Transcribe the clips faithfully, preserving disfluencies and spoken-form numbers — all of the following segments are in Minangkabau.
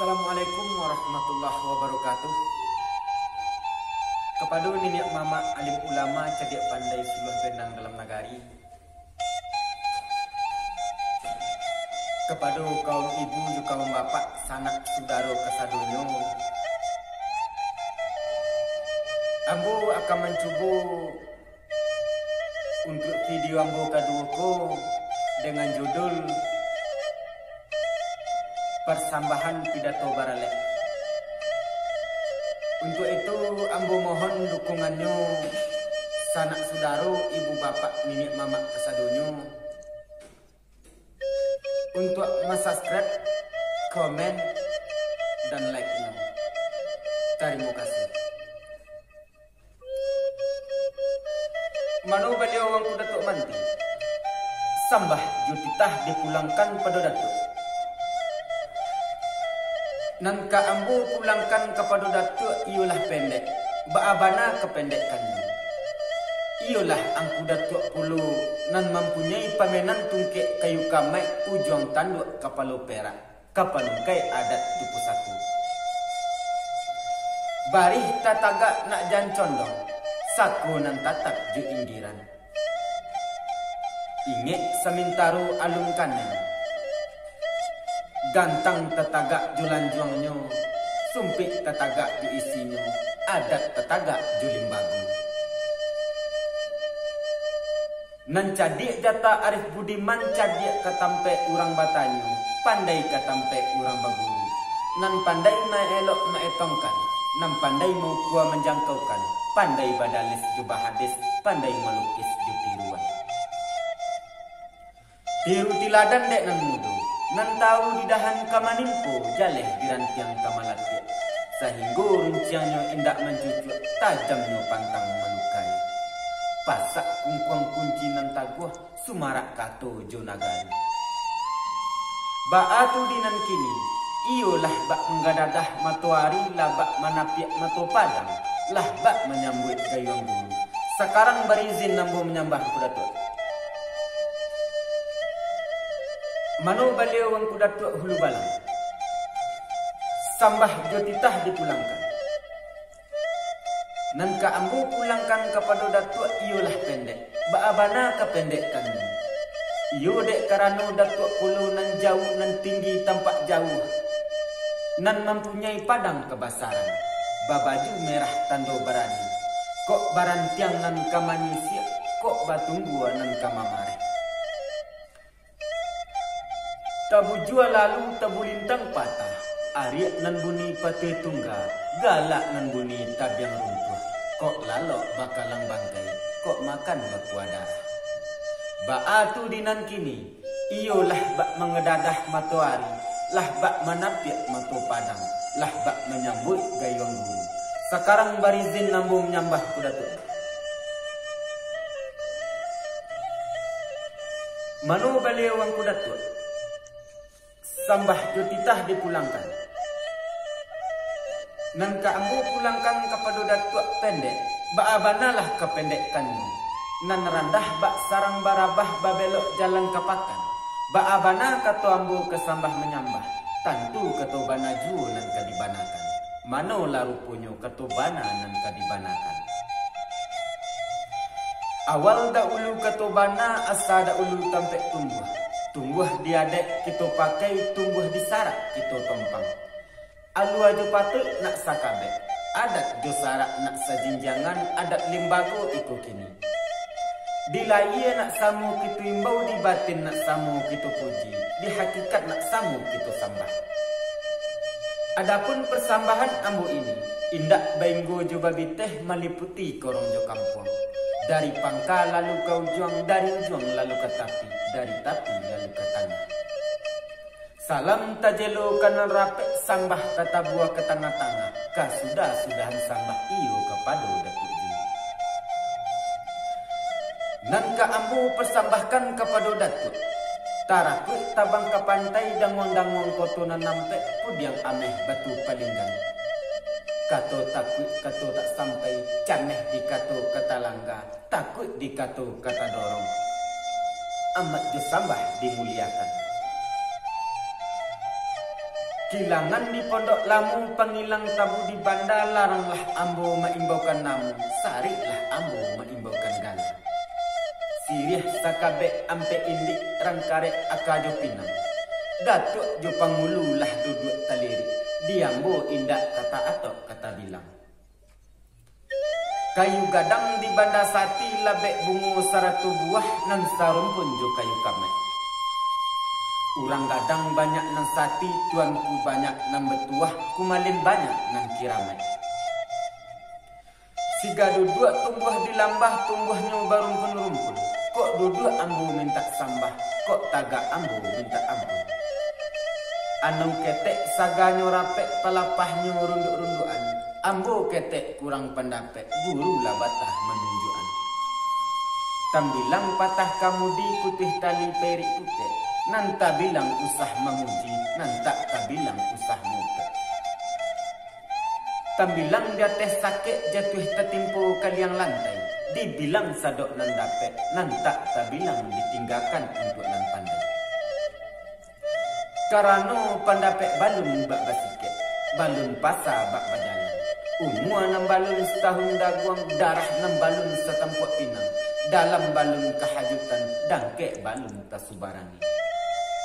Assalamualaikum warahmatullahi wabarakatuh. Kapado niniak mamak alim ulama, cadiak pandai suluah benang dalam nagari. Kapado kaum ibu jo kaum bapak, sanak sudaro kasadonyo, ambo akan mancubo untuak video ambo kaduo ko dengan judul Parsambahan Pidato Baralek. Untuak itu, ambo mohon dukungannyo sanak sudaro, ibu bapak, niniak mamak kasadonyo, untuak ma-subscribe, komen, dan like-nyo. Tarimo kasih. Mano baliau Angku Datuak Manti? Sambah jo titah dipulangkan pado Datuak. Nan ka ambo pulangkan kapado Datuak iyolah pendek. Baa bana kapendekkannyo? Iyolah Angku Datuak pulo nan mampunyai pamenan tungkek kayu kamaik, ujuang tanduak kapalo perak, ka panungkai adat jo pusako. Barih tatagak nak jan condong, sako nan tatap jo inggiran. Ingek samintaro alun kanai, gantang tatagak jo lanjuangnyo, sumpik tatagak jo isinyo, adat tatagak jo limbago. Nan cadiak jatah arif budiman, cadiak ka tampek urang batanyo, pandai ka tampek urang baguru. Nan pandai maelok maetongkan, nan pandai maukua manjangkaukan, pandai badalis jo bahadis, pandai malukis jo tiruan. Tiru tiladan dek nan mudo, nan tawu di dahan ka manimpo, jaleh di rantiang ka malatiak, sahinggo runciangnyo indak mancucuak, tajamnyo pantang malukai. Pasak kungkuang kunci nan taguah, sumarak kato jo nagari. Baa tu di nan kini, iyo lah bak manggadagah matoari, lah bak manapiak mato padang, lah bak manyambuik gayuang guru. Sakarang barizin ambo manyambah Angku Datuak. Mano baliau Angku Datuak Hulu Balang? Sambah jo titah dipulangkan. Nan ka ambo pulangkan kapado Datuak iyolah pendek. Baa bana kapendekkannyo? Iyo, dek karano Datuak pulo nan jauah, nan tinggi tampak jauah, nan mampunyai padang kabasaran, babaju merah tando barani, kok barantiang nan ka manyisiak, kok batunggua nan ka mamareh. Tabujua lalu tabulintang patah, ariak nan bunyi patuih tungga, galak nan bunyi tabiang runtuah, kok lalok bakalang bangkai, kok makan bakuah darah. Baa tu di nan kini, iyo lah bak mangadadah matoari, lah bak manapiak mato padang, lah bak manyambuik gayuang guru. Sakarang barizin ambo manyambah Angku Datuak. Mano baliau Angku Datuak? Sambah jo titah dipulangkan. Nan ka ambo pulangkan kapado Datuak pendek, baa banalah kapendekkannyo. Nan randah bak sarang barabah, babelok jalan ka pakan. Baa bana kato ambo ka sambah manyambah, tantu kato bana juo nan ka dibanakan. Manolah ruponyo kato bana nan ka dibanakan? Awal daulu kato bana, asa daulu tampek tumbuah. Tumbuah di adaik kito pakai, tumbuah di sarak kito tompang. Alua jo patuik nak sakabek, adat jo sarak nak sajinjangan, adat limbago iko kini. Di lahia nak samo kito imbau, di batin nak samo kito puji, di hakikat nak samo kito sambah. Adapun parsambahan ambo ini, indak bainggo jo babiteh maliputi korong jo kampuang. Dari pangka lalu ka ujuang, dari ujuang lalu ka tapi, dari tapi lalu ka tangah. Salam tajelo ka nan rapek, sambah tatabua ka tangah-tangah, ka sudah-sudahan sambah iyo kapado Datuak juo. Nan ka ambo pasambahkan kapado Datuak, tarakuik tabang ka pantai, danguang-danguang koto nan nampek, pudiang ameh batu palinggan. Kato takuik, kato tak sampai, cameh di kato ka talangga, takuik di kato ka tadorong, amat jo sambah dimuliakan. Kilangan di Pondok Lamu, pangilang tabu di banda, laranglah ambo maimbaukan namo, sariklah ambo maimbaukan gala. Siriah sakabek ampek indik, rangkarek aka jo pinang. Datuak jo pangulu lah duduak talirik, di ambo indak ka taatok ka tabilang. Kayu gadang di Banda Sati, labek bungo sarato buah, nan sarumpun jo kayu kamek. Urang gadang banyak nan sati, tuanku banyak nan batuah, kumalin banyak nan kiramek. Siga duduak tumbuah di lambah, tumbuahnyo barumpun-rumpun. Kok duduak ambo mintak sambah, kok tagak ambo mintak ampun. Anau ketek saganyo rapek, palapahnyo runduak-runduakan. Ambo ketek kurang pandapek, guru lah batah manunjuakan. Tambilang patah kamudi, putuih tali pairik pukek. Nan tabilang usah mamuji, nan tak tabilang usah mupek. Tambilang di ateh sakek, jatuah tatimpo ka liang lantai. Dibilang sadok nan dapek, nan tak tabilang ditinggakan untuak nan pandai. Karano pandapek balun bak basikek, balun pasa bak bajalan. Umua nan balun satahun daguang, darah nan balun satampuak pinang, dalam balun kahajutan, dangkek balun tasubarangi.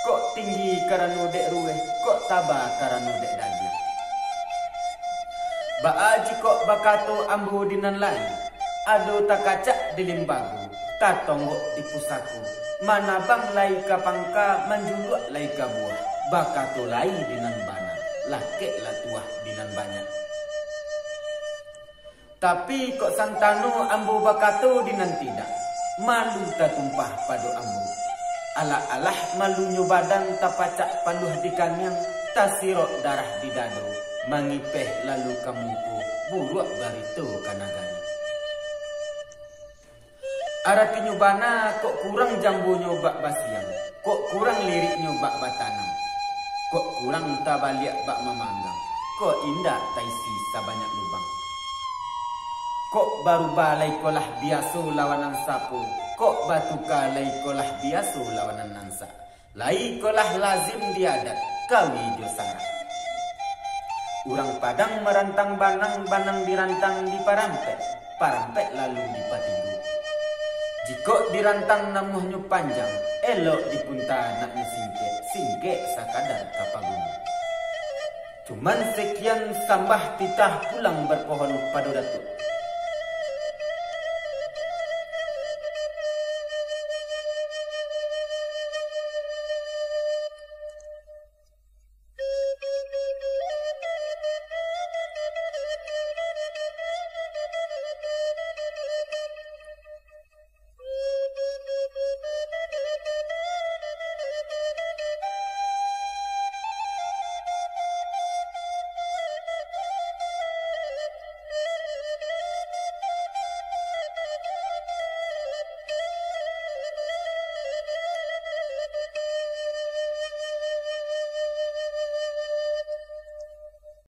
Kok tinggi karano dek ruweh, kok taba karano dek dagiang. Baa jikok bakato ambo di nan lain, ado takacak di limbago, tatonggok di pusako, manabang lai ka pangka, manjuluak lai ka buah, bakato lai di nan bana, lakeklah tuah di nan banyak. Tapi kok santano ambo bakato di nan tidak, malu tatumpah pado ambo. Alah-alah malunyo badan, tapacak paluah di kaniang, tasirok darah di dado, mangipeh lalu ka muko, buruak barito ka nagari. Aratinyo bana, kok kurang jambonyo bak basiang, kok kurang liriknyo bak batanam, kok kurang tabaliak bak mamanggang, kok indak taisi sabanyak lubang. Kok barubah lai ko lah biaso lawan nan sapo, kok batuka lai ko lah biaso lawan nan ansak. Lai ko lah lazim di adat, kawi jo sarak. Urang Padang marantang banang, banang dirantang diparampek, parampek lalu dipatigo. Jikok dirantang namuahnyo panjang, elok dipunta naknyo singkek, singkek sakadar ka paguno. Cuman sekian sambah titah pulang berpohon pado Datuak.